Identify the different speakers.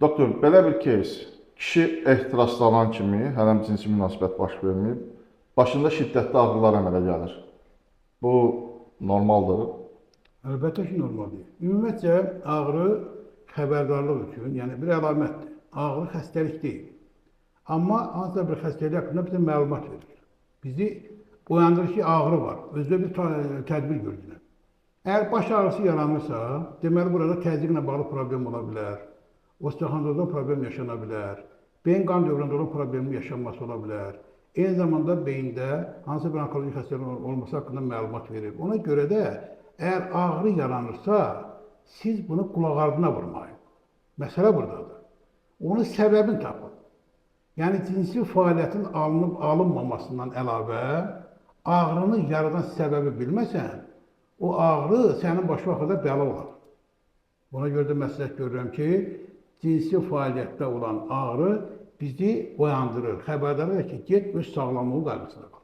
Speaker 1: Doktor, belə bir кейs. Kişi ehtiraslanan kimi hələm cinsi münasibət baş verməyib, başında şiddətli ağrılar əmələ gəlir. Bu normaldır.
Speaker 2: Əlbəttə ki, normal deyil. Ümumiyyətcə, ağrı xəbərdarlıq üçün, yəni bir əlamətdir. Ağrı xəstəlik deyil. Amma hansısa bir xəstəlik haqqında bizə məlumat verir. Bizi oyandırır ki, ağrı var. Özdə bir tədbir görünür. Əgər baş ağrısı yaranırsa, deməli burada təzyiqlə bağlı problem ola bilər. Osteoxondrozda problem yaşana bilər. Beyin qan dövründə olan problemin yaşanması ola bilər. Eyni zamanda beyində hansısa bir onkoloji xəstəlik olması haqqında məlumat verir. Ona görə də əgər ağrı yaranırsa, siz bunu qulaq ardına vurmayın. Məsələ buradadır. Onun səbəbini tapın. Yəni cinsi fəaliyyətin alınıb alınmamasından əlavə ağrını yaradan səbəbi bilməsən, o ağrı sənin başına axırda bəla olar. Buna görə də məsləhət görürəm ki, cinsi fəaliyyətdə olan ağrı bizi oyandırır, xəbərdar edir ki, get öz sağlamlığı qayğısına qal.